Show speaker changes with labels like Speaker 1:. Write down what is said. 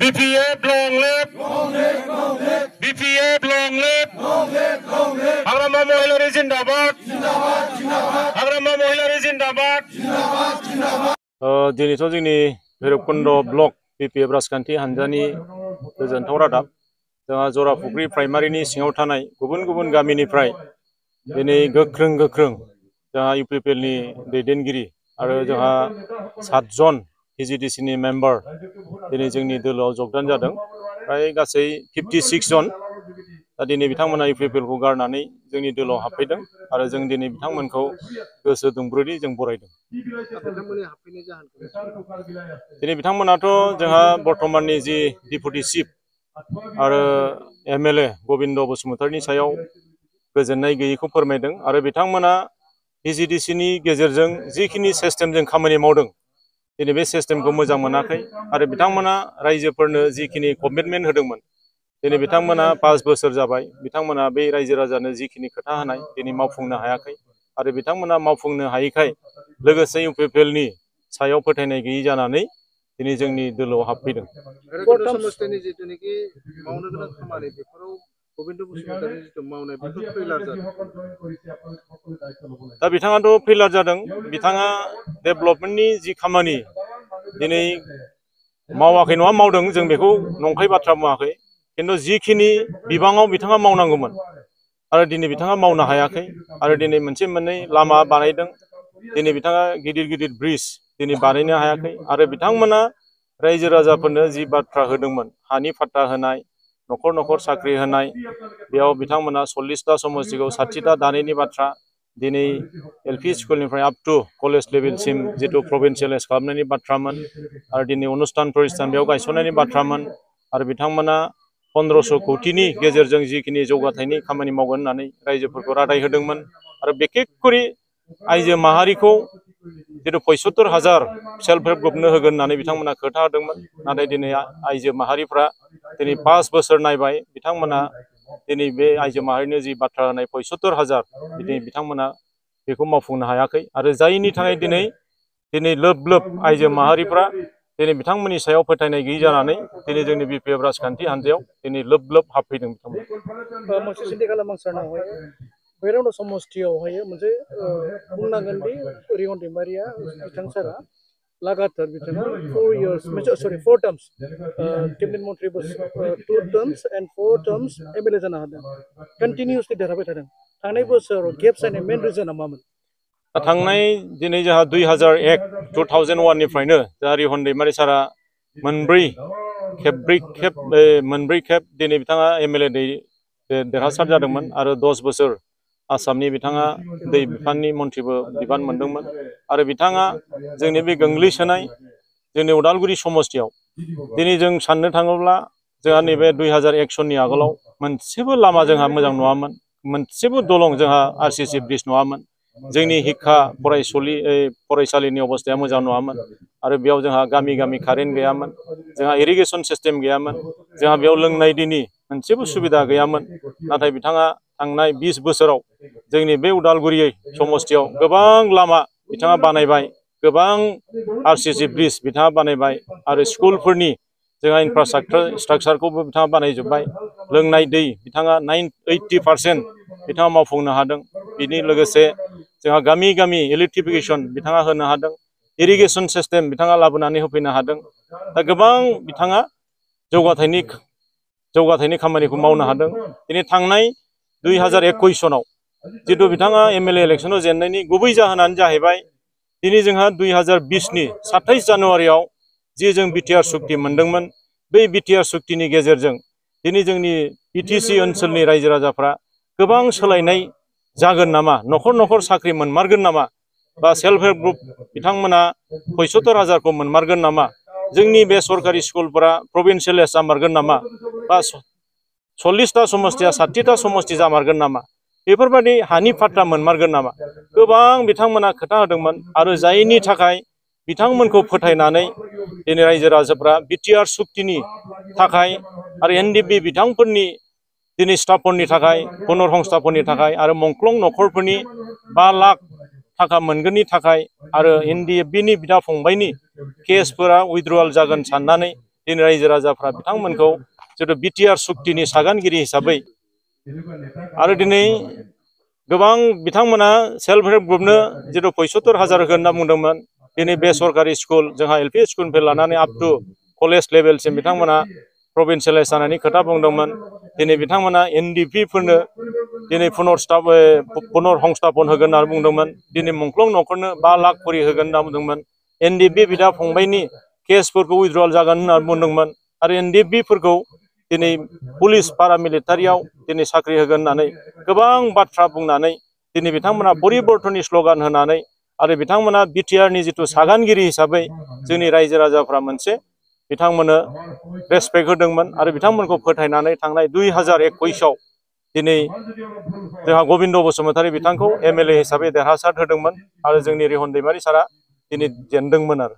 Speaker 1: BPF long live! BPF long live! Hagrama Mohilari Zindabad! Hagrama Mohilari Zindabad!
Speaker 2: दिनैथ' जोंनि Bhairabkund block BPF राजखान्थि हान्जानि गोजोनथाव रादाब जोंहा जराफुख्रि प्राइमारिनि सिङाव थानाय गुबुन गुबुन गामिनिफ्राय दिनै गोख्रों जोंहा UPPLनि दैदेनगिरि आरो जोंहा 7 जन PGDCनि मेम्बार दिनै जोंनि दोलोआव जगदान जादों फ्राय गासै 56 जन दा दिनै बिथांमोना UPPLखौ गारनानै जोंनि दोलोआव हाबफैदों आरो जों दिनै बिथांमोनखौ गोसो दुंब्रुदै जों बरायदों। दिनै बिथांमोनाथ' जोंहा बर्तमाननि जि डिपुटि चिफ आरो MLA गबिन्द बसुमतारीनि सायाव गोजोननाय गैयैखौ फोरमायदों आरो बिथांमोना PGDCनि गेजेरजों जिखिनि सिस्टेमजों खामानि मावदों दिनै बे सिस्टेमखौ मोजां मोनाखै आरो बिथांमोना रायजोफोरनो जिखिनि कमिटमेन्ट होदोंमोन दिनै बिथांमोना 5 बोसोर जाबाय बिथांमोना बे रायजो राजानो जिखिनि खोथा होनाय दिनै मावफुंनो हायाखै आरो बिथांमोना मावफुंनो हायैखाय लोगोसे UPPLनि सायाव फोथायनाय गैयै जानानै दिनै जोंनि दोलोआव हाबफैदों। दा बिथाङाथ' फेलार जादों बिथाङा डेभेलपमेन्टनि जि खामानि दिनै मावाखै नङा मावदों जों बेखौ नंखाय बाथ्रा बुङाखै खिन्थु जिखिनि बिबाङाव बिथाङा मावनांगौमोन आरो दिनै बिथाङा मावनो हायाखै आरो दिनै मोनसे मोननै लामा बानायदों दिनै बिथाङा गिदिर ब्रिज दिनै बानायनो हायाखै आरो बिथांमोना रायजो राजाफोरनो जि बाथ्रा होदोंमोन हानि फाट्टा होनाय न'खर साख्रि होनाय बेयाव बिथांमोना 40टा समस्तिखौ 60टा दानायनि बाथ्रा दिनै LP स्कुलनिफ्राय आप टु कलेज लेभेलसिम जितु प्रभिन्सियेलाइज खालामनायनि बाथ्रामोन आरो दिनै अनुष्ठान प्रतिष्ठान बेयाव गायसननायनि बाथ्रामोन आरो बिथांमोना 1500 कौटिनि गेजेरजों जिखिनि जौगाथायनि खामानि मावगोन होननानै रायजोफोरखौ रादाय होदोंमोन आरो बेखेककरि आइजो माहारिखौ जितु 75,000 सेल्फ हेल्प ग्रुपनो होगोन होननानै बिथांमोना खोथा होदोंमोन नाथाय दिनै आइजो माहारिफ्रा दिनै 5 बोसोर नायबाय बिथांमोना दिनै बे आइजो माहारिनो जि बाथ्रा होनाय 75,000 दिनै बिथांमोना बेखौ मावफुंनो हायाखै आरो जायनि थाखाय दिनै लोब आइजो माहारिफ्रा दिनै बिथांमोननि सायाव फोथायनाय गैयै जानानै दिनै जोंनि BPF राजखान्थि हान्जायाव दिनै लोब हाबफैदों बिथांमोना।
Speaker 3: भैरबकुन्द समस्तियावहाय मोनसे बुंनांगोन दि रिहन दैमारिया बिथां सारा लागातार बिथाङा 4 टार्म्स केबिनेट मन्त्रि 2 टार्म्स एन्ड 4 टार्म्स MLA जानो हादों कन्टिनिउसलि देरहाबाय थादों थांनाय बोसोराव गेप जानाय मेन रिजोना मामोन?
Speaker 2: थांनाय दिनै जोंहा 2001 निफ्रायनो जोंहा रिहन दैमारि सारा मोनब्रै खेब दिनै बिथाङा MLA देरहासार जादोंमोन आरो 10 बोसोर आसामनि बिथाङा दै बिफाननि मन्थ्रिबो बिबान मोनदोंमोन आरो बिथाङा जोंनि बे गोग्लैसोनाय जोंनि उदालगुरि समस्तियाव दिनै जों साननो थाङोब्ला जोंहा नैबे 2001 सननि आगोलाव मोनसेबो लामा जोंहा मोजां नङामोन मोनसेबो दलं जोंहा RCC ब्रिज नङामोन जोंनि हिक्खा फरायसालिनि अबस्थाया मोजां नङामोन आरो बेयाव जोंहा गामि कारेन्ट गैयामोन जोंहा इरिगेसन सिस्टेम गैयामोन जोंहा बेयाव लोंनाय दैनि मोनसेबो सुबिदा गैयामोन नाथाय बिथाङा थांनाय 20 बोसोराव जोंनि बे उदालगुरि समस्तियाव गोबां लामा बिथाङा बानायबाय गोबां RCC ब्रिज बिथाङा बानायबाय आरो स्कुलफोरनि जोंहा इनफ्रास्ट्राक्चारखौबो बिथाङा बानायजोब्बाय लोंनाय दै बिथाङा 80% बिथाङा मावफुंनो हादों बिनि लोगोसे जोंहा गामि इलेक्ट्रिफिकेसन बिथाङा होनो हादों इरिगेसन सिस्टेम बिथाङा लाबोनानै होफैनो हादों दा गोबां बिथाङा जौगाथायनि खामानिखौ मावनो हादों दिनै थांनाय 2021 सनाव जितु बिथाङा MLA इलेक्सनाव जेननायनि गुबै जाहोनानो जाहैबाय दिनै जोंहा 2020 नि 27 जानुवारियाव जि जों BTR सुक्ति मोनदोंमोन बै BTR सुक्तिनि गेजेरजों दिनै जोंनि BTC ओनसोलनि रायजो राजाफ्रा गोबां सोलायनाय जागोन नामा न'खर साख्रि मोनमारगोन नामा बा सेल्फ हेल्प ग्रुप बिथांमोना 75,000 खौ मोनमारगोन नामा जोंनि बे सरकारि स्कुलफोरा प्रभिन्सियेलाइज जामारगोन नामा बा 40टा समस्तिया 60टा समस्ति जामारगोन नामा बेफोरबायदि हानि फाट्टा मोनमारगोन नामा गोबां बिथांमोना खोथा होदोंमोन आरो जायनि थाखाय बिथांमोनखौ फोथायनानै दिनै रायजो राजाफ्रा BTR सुक्तिनि थाखाय आरो NDP बिथांफोरनि दिनै स्टाफफोरनि थाखाय पुनर्संस्थापननि थाखाय आरो मंख्लं न'खरफोरनि 5 लाख थाखा मोनगोननि थाखाय आरो NDFB नि बिदा फंबायनि केसफोरा उइथड्रवाल जागोन साननानै दिनै रायजो राजाफ्रा बिथांमोनखौ जितु बिटिआर सुक्तिनि सागानगिरि हिसाबै आरो दिनै गोबां बिथांमोना सेल्फ हेल्प ग्रुपनो जितु 75,000 होगोन होनना बुंदोंमोन दिनै बेसरकारि स्कुल जोंहा एलपि स्कुलनिफ्राय लानानै आप टु कलेज लेभेलसिम बिथांमोना प्रभिन्सियेलाइज जानायनि खोथा बुंदोंमोन दिनै बिथांमोना एनडिपिफोरनो दिनै पुनर संस्थापन होगोन होनना बुंदोंमोन दिनै मुंख्लं न'खरनो 5 लाख खरि होगोन होनना बुंदोंमोन एनडिपि बिदा फंबायनि केसफोरखौ उइथड्रल जागोन होनना बुंदोंमोन आरो एनडिपिफोरखौ दिनै पुलिस पारामिलिटारियाव दिनै साख्रि होगोन होननानै गोबां बाथ्रा बुंनानै दिनै बिथांमोना परिबर्तननि स्ल'गान होनानै आरो बिथांमोना बिटिआरनि जितु सागानगिरि हिसाबै जोंनि रायजो राजाफ्रा मोनसे बिथांमोननो रेसपेक्ट होदोंमोन आरो बिथांमोनखौ फोथायनानै थांनाय 2021आव दिनै जोंहा गबिन्द बसुमतारी बिथांखौ एमएलए हिसाबै देरहासार होदोंमोन आरो जोंनि रिहन दैमारि सारा दिनै जेनदोंमोन आरो